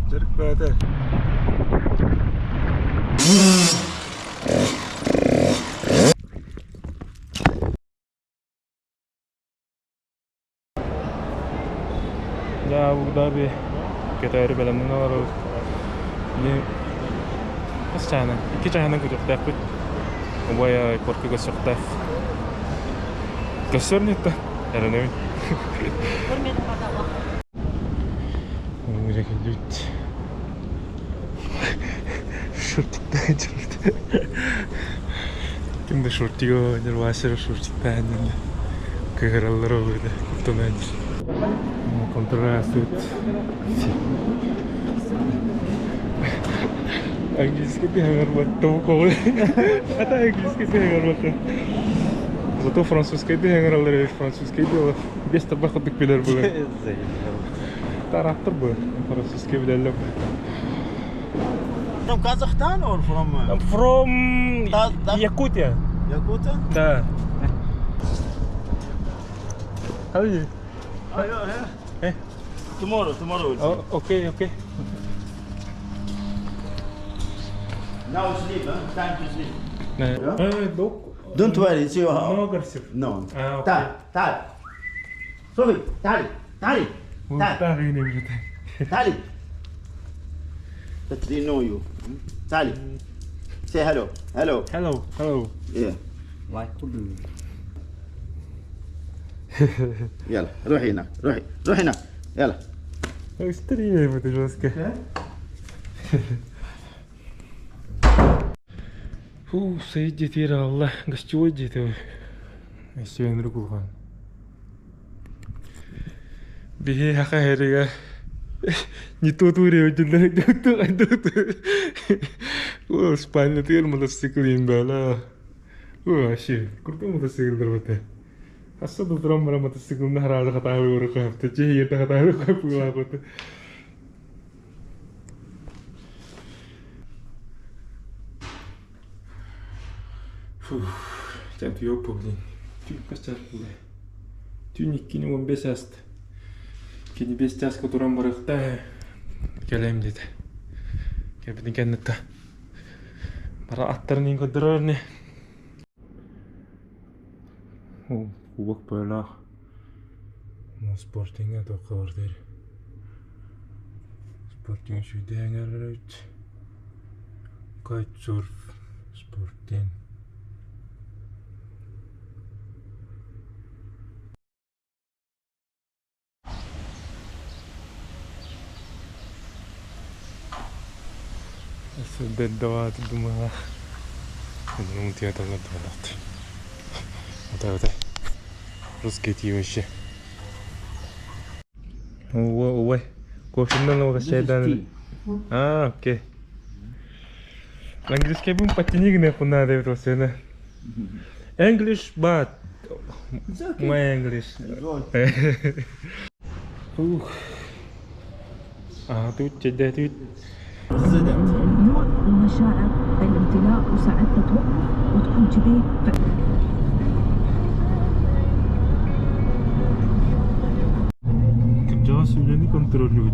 Дьарык баата. Дьэ, Абу-Даби көтөөрү бэлэмнэнэ олоробут. Ини хас чааһынан? Икки чааһынан көтүөхтээхпит. Убай порка көрсүөхтээх. Көрсөр ниттэ, эрэнэбин. Уура кэлбит. Шортиктаан дьарбыт. Ким да шортига оонньуур, Вася шортиктаан диэн кыыһыраллар обурда куттанан Контрастует. Английский ты говор Это английский ты говор Зато французский ты говорил, французский дело. Без табах курдук билэр было. Тараптыр бу. Французский билэллэр. From Kazakhstan or from From Yakutia. Yakutia? Да. How are you? Oh, yeah, Eh? Tomorrow, tomorrow. We'll see. Oh, okay, okay. Now sleep, huh? Time to sleep. Yeah. No, Don't worry, it's your no aggressive. No. Ah, okay. تعال تعال صوفي تعالي تعالي تعال تعالي But they know you. تعالي Say hello. Hello. Hello, hello. Yeah. يلا روحي هناك روحي روحي هناك يلا Стреляй это жестко. Фу, сидит Алла, гостевой дете. Гостевой руку. Биһи хаха хэригэ не тот уровень, О, спальня тыгар мотоцикл имбала. О, вообще, крутой мотоцикл работает. Хасса да туран бара мотоциклын хараады хатаабы урукка хапта, че ерде хатаабы капыла. Фух, тем туёп блин. Түн кастар буле. Түн 2:15 аст. Кини 5 часка туран барыхта. Келем деди. Кебидин кеннетте. Бара аттарын көдөрөр Кубок бөлөх. Спортинга тоққор дер. Спортинг шүйдеңер Кайтсурф спортинг. Давай думала. Ну, я там надо. Вот это. Русские tea вообще. Ой, кофе на чайдан. А, окей. Английский бум подтяни гне куна девит васена. English, but my English. Ух. А, тут тебя тут. نوع المشاعر الامتلاء وساعتها توقف وتكون كذي. Кырдьаҕас үлэни контроллүүр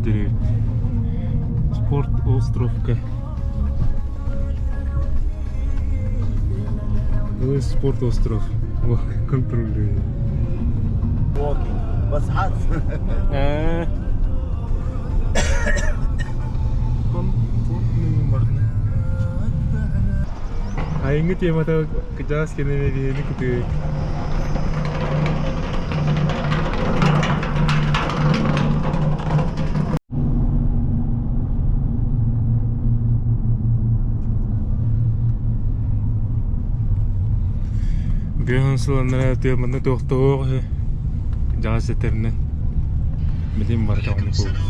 Спорт островка. Спорт остров. Контроллүүр. Walking. بس hot. Ээ. Айыҥҥы темата кыдьаас кэннэ биһини кытыы. Биһан сыланнара тыаманна туохтоох дьаас этэринэн билим барыта оннук буолбут.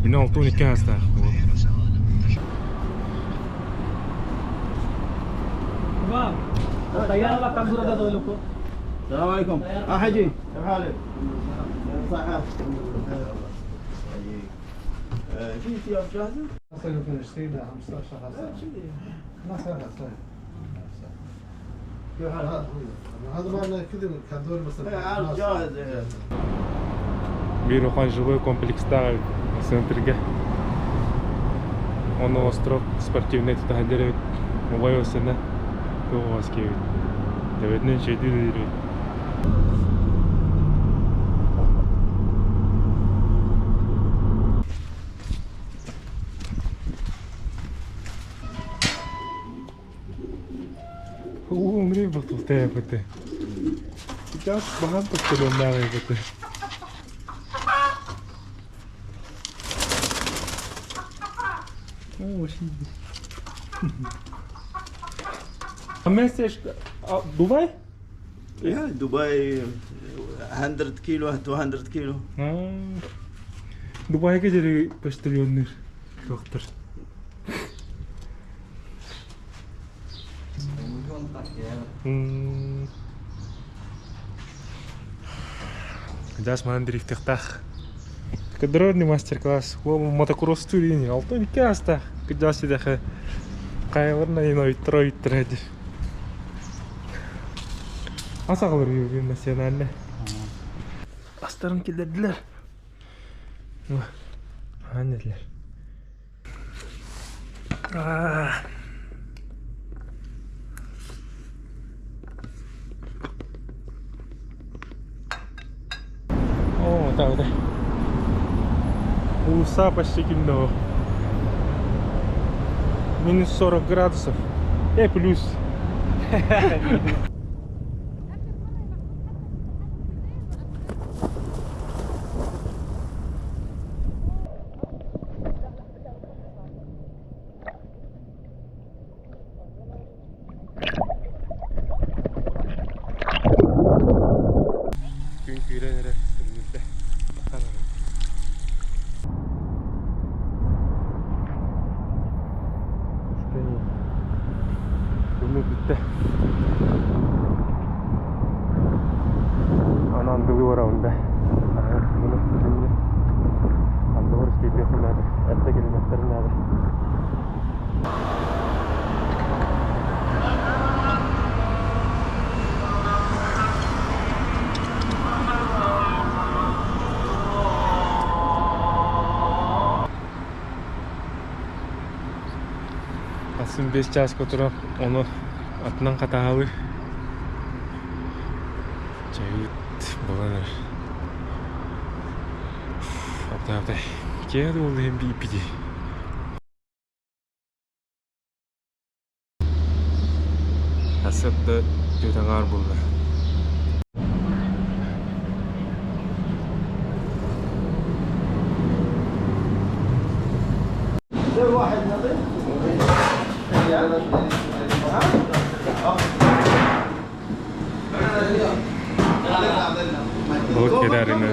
Мин 6-12 аастаах السلام عليكم. اه حجي كيف حالك؟ صحة. في ثياب جاهزة؟ كيف حالك؟ هذا ما كذا كان دور مثلا عرض جاهز. Биир улахан жилой комплекстаах эбит центргэ. Ону остров спортивнай тута сылдьар эбит. Убай Осена туох киэбит. Төбөтүнэн үчүгэйдик үлэлиир эбит. Умри батылтая быты. Сейчас баһан тохтолуоннааҕы быты. О, очень. А месяц Дубай? Yeah, Dubai 100 kilo, 200 kilo. Дубайга диэри почтальоннуур доктор. Дас манан дрифтыхтаах. Кадровный мастер-класс. Мотокросс турини. Алтан икки астаах. Кыдьаас идэхэ хайаларын айын ойуттара ойуттара дир. Ас аҕалар үһү национальный. Астарын киллэрдилэр. Аан этилэр. О, так, да. Уулусса почти темно. Минус 40 градусов. Плюс. Күн күүрэн эрэ тымныыта батан эрэр. Тымныы бүттэ. Анан дылы барабын да. Муну күннэ. Андыбар киирбиэхпин наада. Эрдэ кэлимэхтэрин наада. Атын 5 чааска туран ону атынан хатааһылыы чайыт буолан эрэр. Абдай-абдай. Киэһэ да буолла иһин бииппитий. Сарсыарда түөрт аҥаар буолла. Былыт кэдээринэ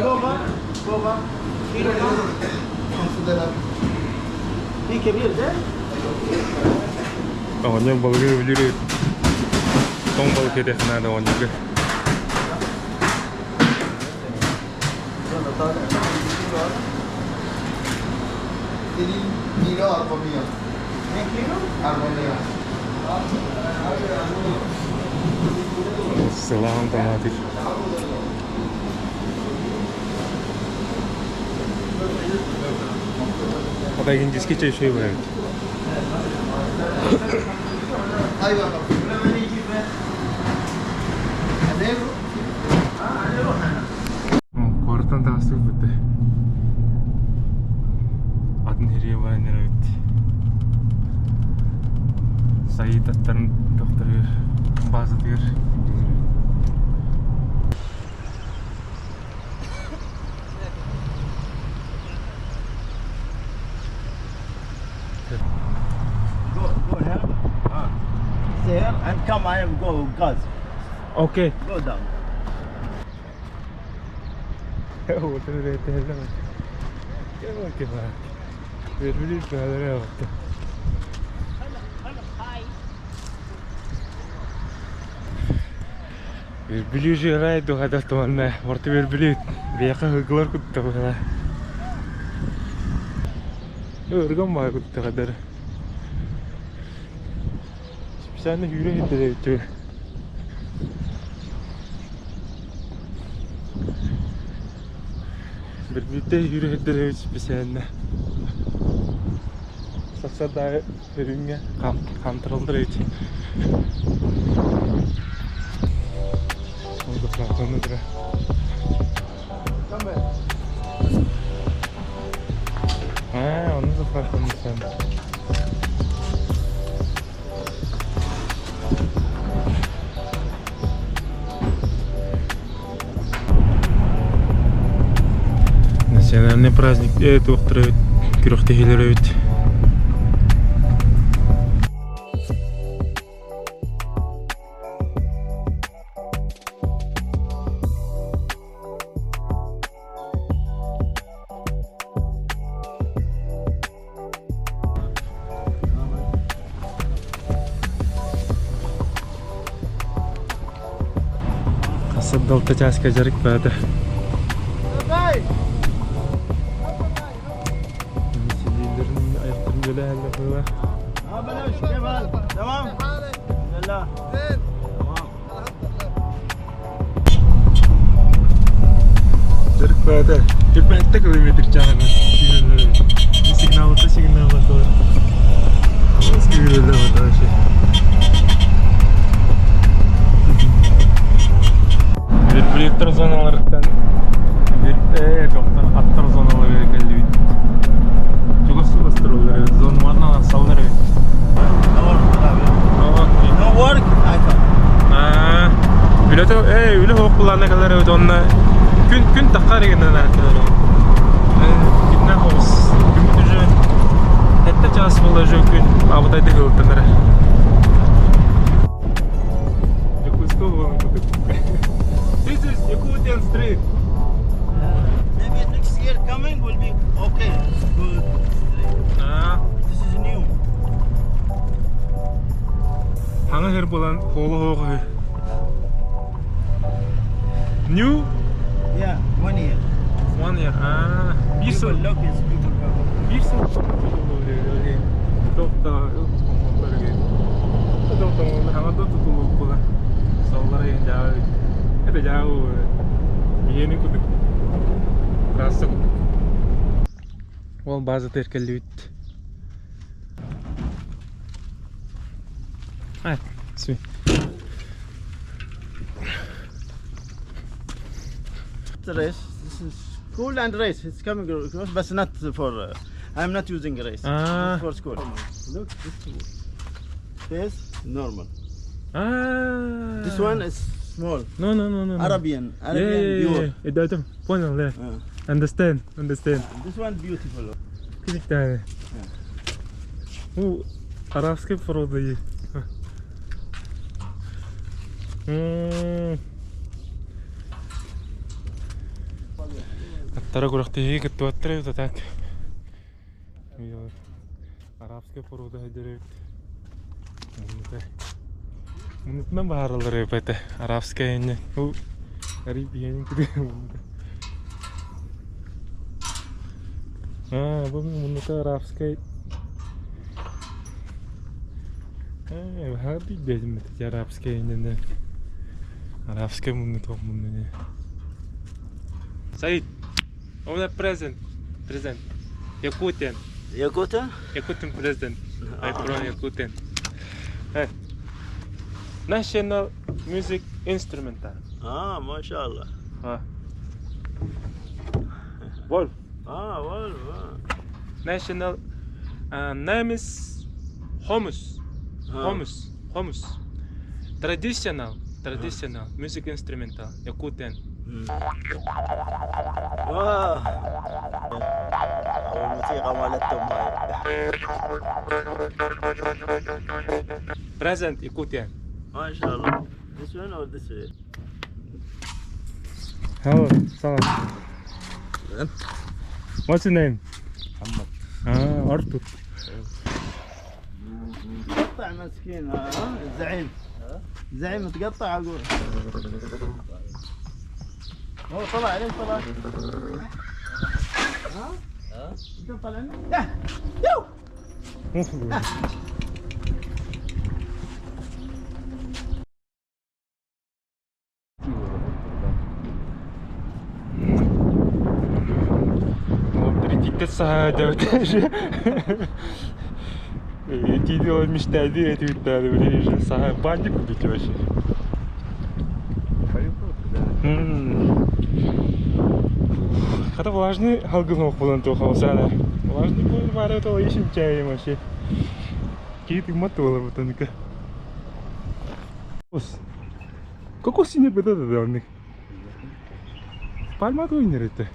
Оҕонньор балыгы өлүүр эбит. Тоҥ балык этиэх наада оҕонньорго. Сылаан томатик. Хата индийский чай үчүгэй буолар эбит. Куораттан таҕыстыбыт бүттэ. Атын сиргэ баран эрэбит. Саид аттарын тохторугар базатыгар Go, go here. Stay here and come. I am go gas. Окей. Go down. Уотун үлэһиттэ Вербилиир бэйэлэрэ оҕотто. Вербилиир рай дуһада туонна орто вербилиир биэхэ ыгылар куттабыла. Ырган баа куттаҕадар. Специально сүүрэ сылдьар Бирбиитэ үүрүһэрдэр эбит специально. Сарсыарда өрүҥҥэ хаамтараллар эбит. Аа, ону заправканы Национальный праздник туохтара эбит, күрэхтэһиилэр эбит. Хасыр далта чааска дьарык баата. Сидиилэрин айахтарын дьөлөһөллөр была. Дьарык баата. Түрбэттэ километр чааһынан киирэллэр. Сигналата сигналата. Киирэллэр вообще. Верблюдтар зоналарыттан доктор аттар зоналары кэллибит. Чугас астырыллар зоналарынан арсаллар эбит. No work, I come. Үлэтэ ээ үлэ суох былаана кэлэр эбит уонна күн күн таххар игинэн ааттанар күннээх оҕус күммүт уже сэттэ чаас буолла уже күн абытайдык ылтанара Якутского буолан курдук This is Yakutian Street. Maybe next year coming will be okay. Good street. Аа, This is new. Хаҥа сир буолан хоолу хоох үһү. New Yeah, one year. One year. Аа, биир People сыл look is people come. Биир сыл Это дьаабы биһиэни курдук трасса курдук. Ол база эркэллибит. А, сви. Race. This is school and race. It's coming across, but not for. I'm not using race. Ah. It's for school. Look, this face normal. Ah. This one is small. No, no, no, no. no. Arabian, Yeah, Arabian yeah, yeah, pure. yeah. Это, это, понял, да. Understand, understand. This one beautiful. Кызыктааны. Ну, арабской породы. Аттара күрэхтэһии кыттыбаттар эбит так. Арабская порода сылдьар эбит. Муннутунан баһаараллар эбит этэ. Арабская инньэ. Ну, арабиянин курдук. Аа, бу муннута арабскай. Ээ, баһаар билбэтим этэ арабскай инньэ. Арабскай муннута мунну Саид, у меня present. Present. Yakutian. Yakuta? Yakutian president. I from Yakutian. Hey. National Music Instrumental. Ah, ما شاء الله. Ah. Wolf. Ah, well, well. National name is Khomus. Khomus. Khomus. Traditional. Traditional music instrumental. Yakutian. واو الموسيقى مالتهم هاي. Present Yakutian. ما شاء الله. This one or this one? Hello, salam. What's your name? محمد Ah, Arthur. متقطع مسكين ها الزعيم الزعيم متقطع اقول هو طلع ليش طلع؟ ها؟ انت طلع لنا؟ يو Тииттэр саһа дьабыта Тиити ол мечтайды этибиттээри били саһа бандик купить вообще. Хата влажный халгын ох булан туох алсаана. Влажный буолан баара то ишин чайым вообще. Киит ыммат туолар бутаныкы. Кокос сине беда да онник. Пальма туйнер это.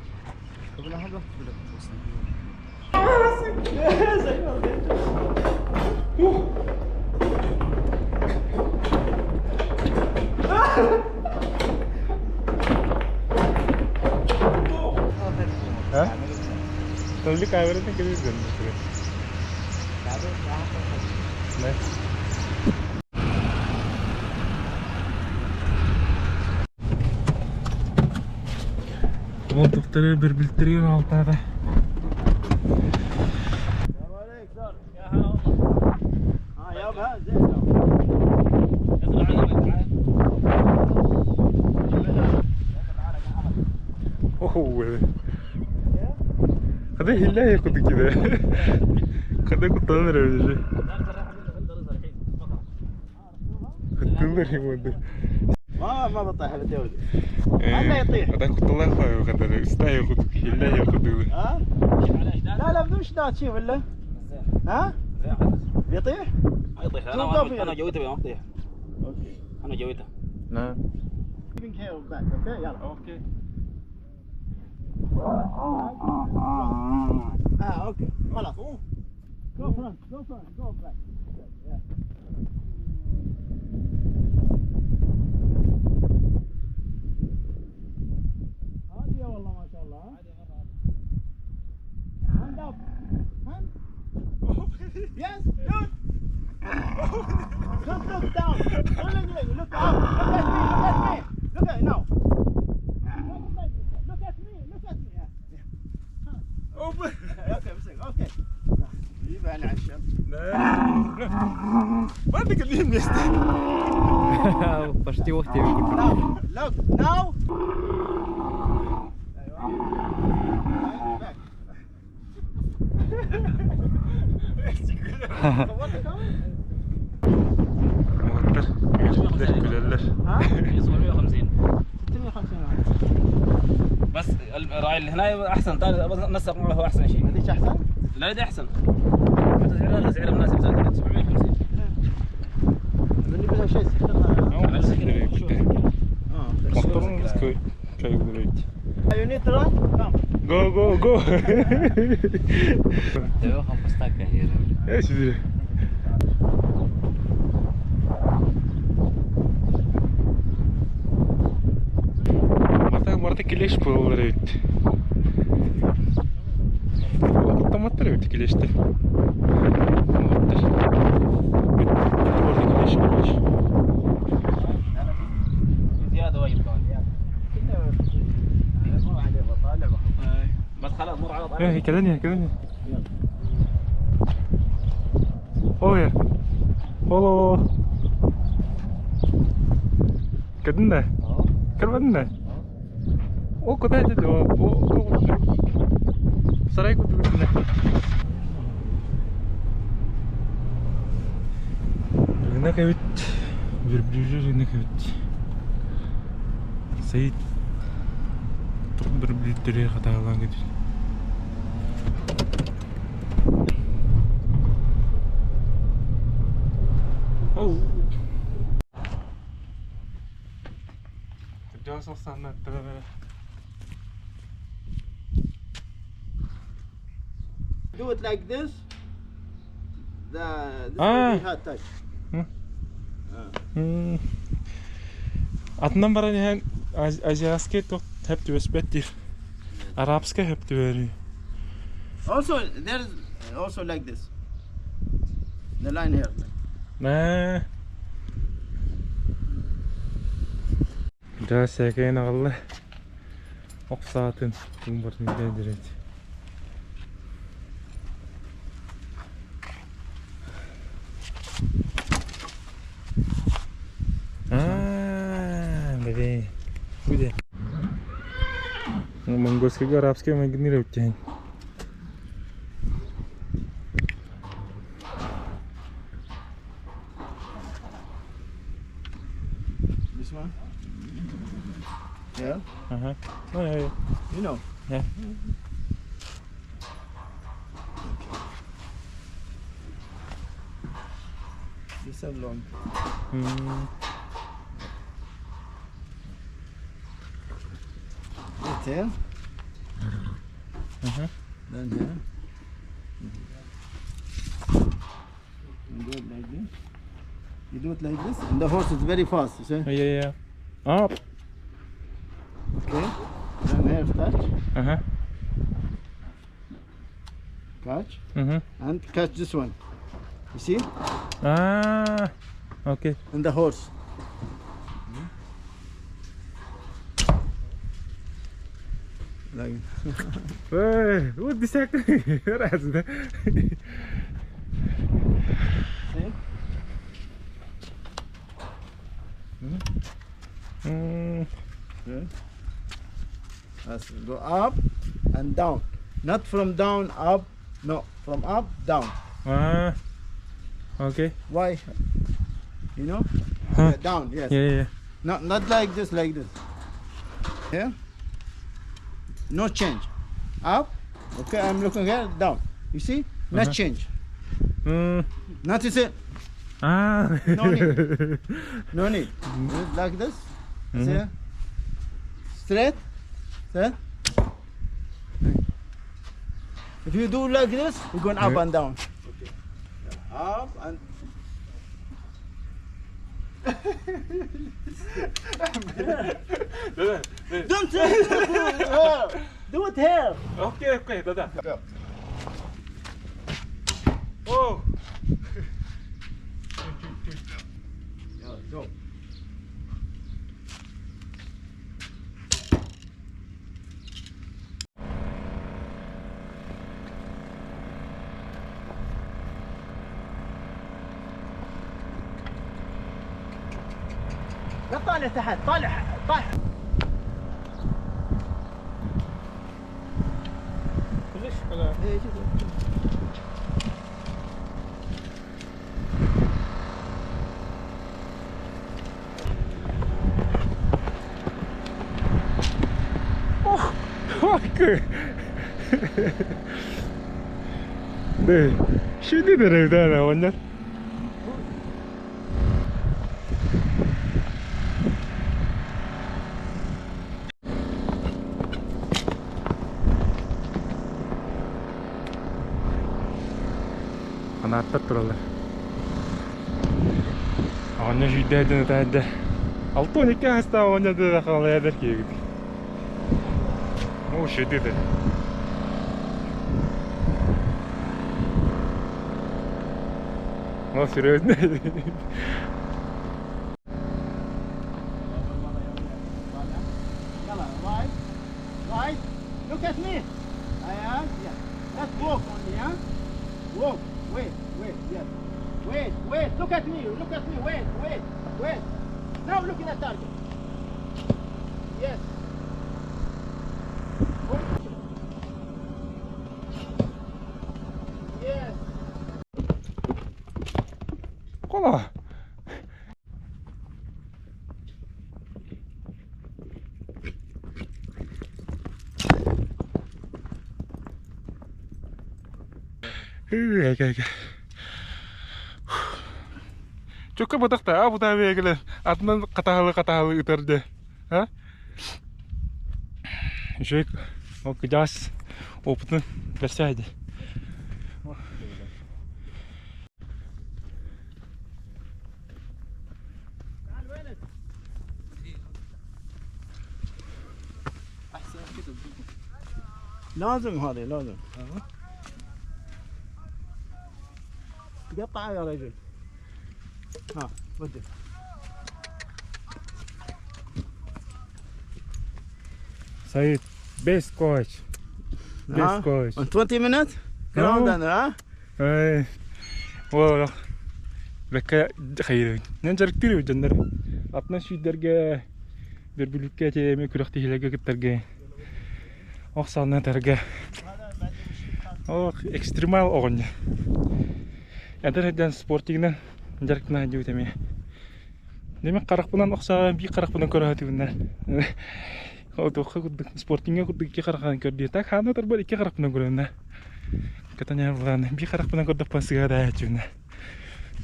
А? Только камера не кидает. Уолтуктары бирбилтирген алтаада. Хада хиллээ кудук киде. Хада куттанан эрэ Кыттыылар химуонду. ما ما بطيح على تولي ما يطيح. Хада кутталаах хада ыстаа кудук хиллээ кудук. ها؟ لا لا بدون شداد شي ولا؟ ها؟ بيطيح؟ ما يطيح شو انا الضافية؟ انا جويته ما يطيح okay انا جويته نعم. okay يلا okay. اه okay خلاص go front go front go back هادية والله ما شاء الله hand up hand yes good Don't look down. Don't look, look, look up. Look at me. Look at me. Look at now. Look at me. Look at me. Yeah. Okay, امسك. Okay. يبان على الشمس. Бандик вместе. Почти охте. Now, look, now. أيوة. Back. صورت كمان؟ Уолаттар үөрдүлэр, күлэллэр. ها؟ 750 650 واحد. بس الراعي اللي هنا احسن طالع بس نسق معه هو احسن شيء. هذيك احسن؟ لا ده احسن. حتى سعرها سعرها مناسب زاد 750. بالنسبة لها شيء سكرها. اه Мохторун чайгулэрэж. You need to run? Come. Go go go. Тэвэ хампастака here. Эс үдэ. Марта марта келеш буолар эбит. Автоматтар эбит келеште. Уолаттар. Орда келеш короче. زياده واجد كمان. مر عليه بطالع بس خلاص مر على طالع. Э, кэлэн кэлэн. Ой. Оло. Кэлэн дээ. Кэлэн дээ. О, куда это? О, Сарай куда Рынок эбит. Верблюжий рынок эбит. Саид верблюдтери хатаалаан кетир. Оу. Кырдьаҕас ахсаанна аттара Do it like this. The this Ah. will be hard touch. Атынан баран иһэн азиатскай туох сөп түбэспэт диир. Арабскай сөп түбэһэр. Also, there is also like this. The line here. Нэ. Дьэ сээкэйин аҕалла. Ох саатын тугун барытын илдьэ Аа, бэбэ. Буде. Монгольскайга арабскай майгынныыр эбит дьэ. Uh-huh. Oh, yeah, yeah. You know. Yeah. This is long. Right here. Then here. You do it like this. You do it like this, and the horse is very fast. You see? Oh, yeah, yeah. Up. Okay. Then here touch, catch, and catch this one. You see? Ah, okay. And the horse. Like Hey, what this act? see? Okay. That's go up and down. Not from down up. No, from up down. Ah, okay. Why? You know? Huh. Yeah, down, yes. Yeah, yeah. Not like this, like this. Here. No change. Up. Okay, I'm looking here, down. You see? Not change. Not you see? Ah. No need. No need. Like this. See? Straight. Straight. If you do like this, you're going up and down. Okay. Up and Don't do it here. Do it here. Okay, okay, да-да. Oh. Yeah, go. لا طالع تحت طالع طالع إيه، شوف. Ой. 네, 쉬디더래, 완전. Анааттар тураллар. Оҕонньор сүүрдээдин ытаайда. 62 саастаах оҕонньор да халайдар киһигит. Оо, шүдү О, серьезно? يلا right right look at me I am yes not walk only huh walk wait wait yes wait wait look at me look at me wait wait wait now look at the target yes Wait. yes Кола. Эгэ эгэ. Чөккө батахта, а бу таабы атынан катаалы катаалы ытарды. А? Үчүгэй ол кыдьаас опытын бэрсээди. تعال وينك احسن كتب لازم هذه لازم تقطع يا رجل ها ودي Said best coach. Best coach. On 20 minutes? Ground and ها Эй. Ол бэккэ хайыр. Нэн жарыктыр дьоннор. Атынан сүүрдэргэ бөрбүлүккэ тиэмэ күрэхтэһиилэргэ кыттарга ох саанан тарга. Ох экстремал оҕонньор. Эдэр сылдьан спортигынан дьарыктана сылдьыбыт эмиэ. Демек харахпынан ох сааҕа биир харахпынан көрө сатыыбын. Туохха курдук, спортиҥҥа курдук икки харахынан көрдүү. Так хаана тарбар икки харахпынан көрөннө. Катаня булаан би харахпынан көрдөхпүн сыга да ачуна.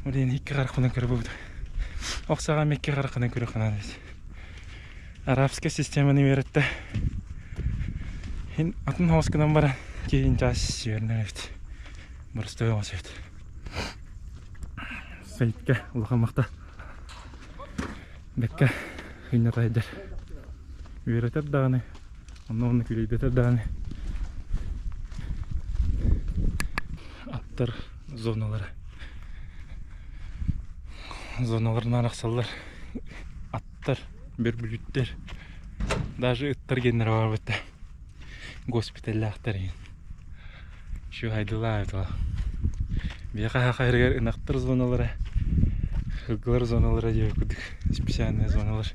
Блин, икки харахпынан көрбүт. Ох саҕам икки харахынан көрөххүнэн. Арабская системаны үөрэттэ. Хин атын хоскунан баран киин чаас сүүрнэр эбит. Боростуой оҕос эбит. Сейткэ улахан махта. Бэккэ хыйнатайдар. Үөрэтэр даҕаны, онно-онно күлэйдэтэр даҕаны. Аттар зоналара. Зоналарынан арахсаллар. Аттар, бөрбүлүттэр, даже ыттар геннere бар битте. Госпиталлаахтар иһин. Şu хайдылаа этила. Биэхэ хайырыгар ынахтар зоналара, ыгылар зоналара диye кудук специальные зоналар.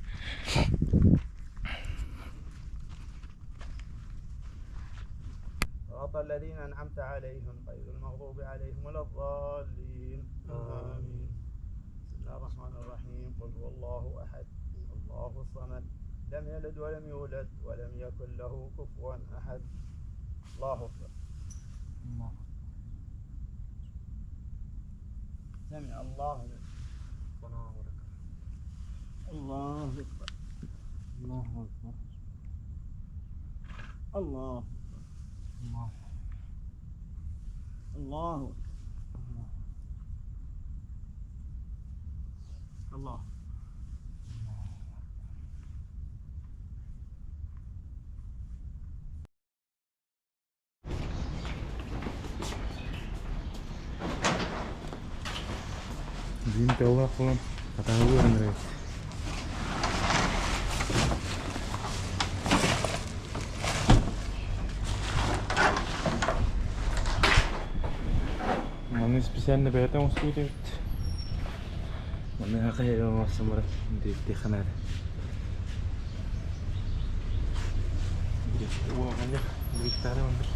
صراط الذين أنعمت عليهم غير المغضوب عليهم ولا الضالين آمين. بسم الله الرحمن الرحيم. قل هو الله أحد، الله الصمد، لم يلد ولم يولد ولم يكن له كفوا أحد. الله أكبر. سمع الله لمن. الله أكبر. الله أكبر. الله الله الله الله. Дин тыллаах буолан хатааһылыы ыҥырабыт. Маны специально бэйэтэ оҥостубут эбит. Маны хахайга оҥорсон баран диэхтиэххэ наада. Уоҕанньах буруйдаары маннык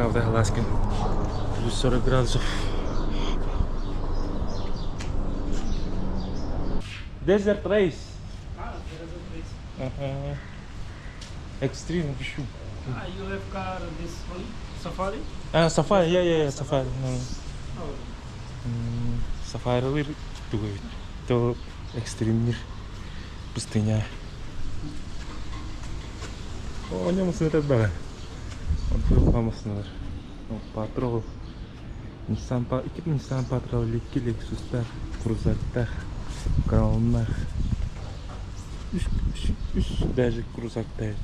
Алтай Аласкин плюс 40 градусов. Desert Race. Ага. Extreme пишу. You have car this one safari? А, Safari, yeah, Safari. Safari'лыр тугу эбит. То экстримнир пустыня. О, массыната баҕа. Онтур массыналар. Patrol. Nissan Pa, икки Nissan Patrol, икки Lexus'тар, Крузактар, Crown'lar. Үс, үс, үс даже Крузактар.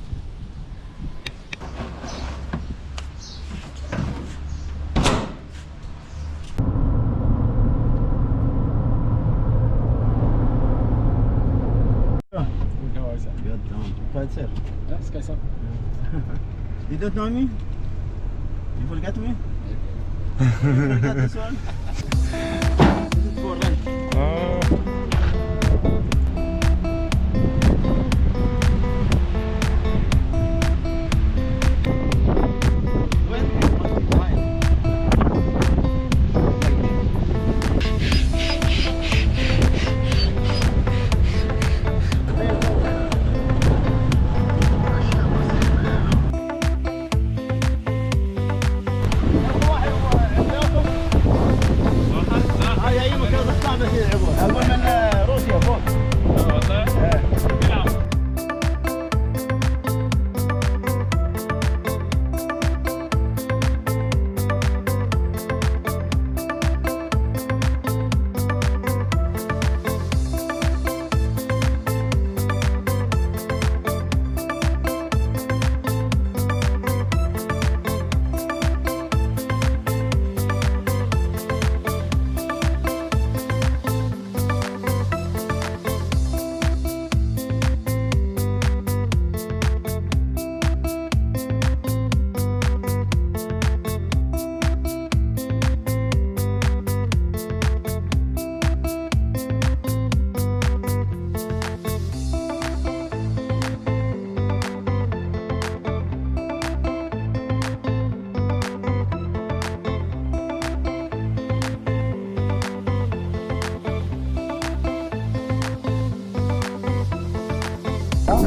Good, tamam. Quite Yes, Kaysar. You don't know me? You forget me? You forget this one? This is for lunch. А, When? Why?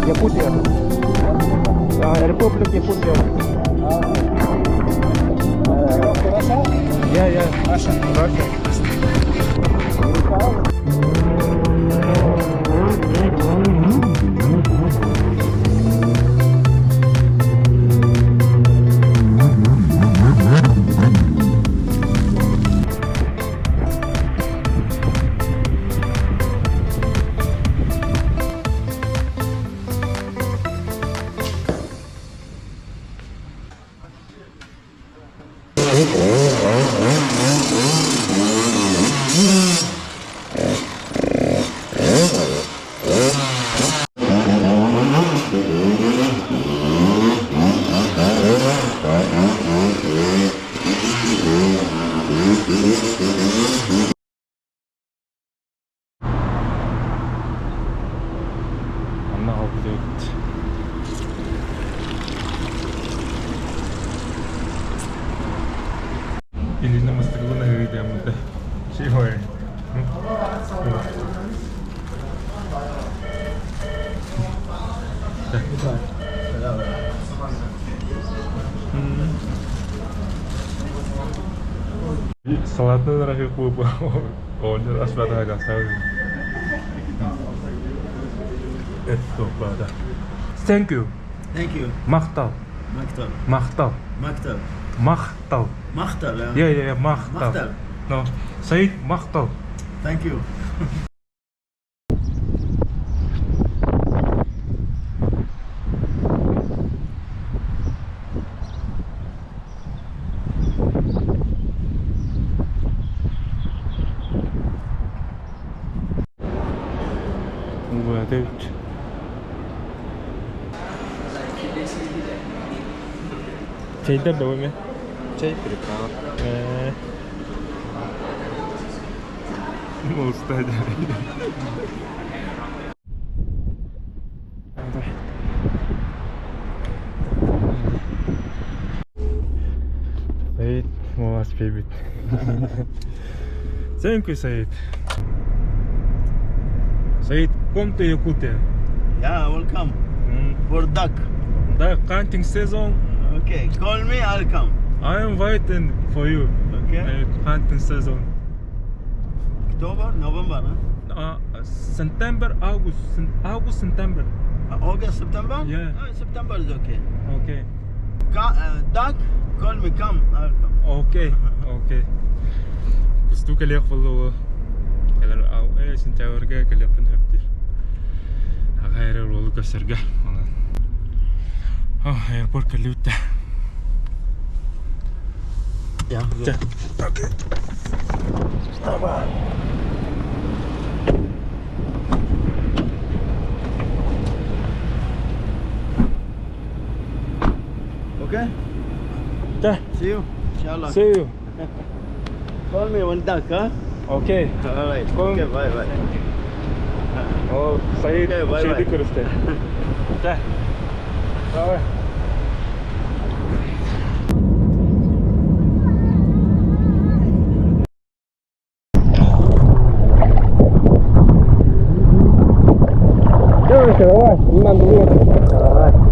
Якутия. Republic Якутия. Yeah. Russia. Russia. Манна хаалбыт Илина мастыгылын аһыы Чего? Салатны дорогих Оонньор ас бадаага Thank you. Thank you. Махтал. Махтал. Махтал. Махтал. Махтал. Махтал. Yeah, махтал. Махтал. No. Say махтал. Thank you. Убаатыбыт. Чэйдэр да ме? Чай приправа. Э. Устать. Саид, молодец, бэйбит. Thank you, Said. Said, come to Yakutia. Yeah, welcome. For duck. The hunting season, Okay, call me, I'll come. I am waiting for you. Okay. Hunting season. October, November, huh? September, August, August, September. August, September? Yeah. September is okay. Okay. Duck, call me, come, I'll come. Okay, okay. Кустуу кэлиэх буоллугу. Кэлэр сентябрьга кэлиэхпин сөптүүр. Аҕа эрэр уолу көрсөргө. Онон аэропорт кэллибит. Yeah. Okay. Okay? Да. See you. Inshallah. See you. Call me when duck, huh? Okay. All right. Call- Okay, bye bye. О, Саид, Okay, bye-bye. шейди көрүстэ. Да. Давай. Давай, давай, надо было. Давай.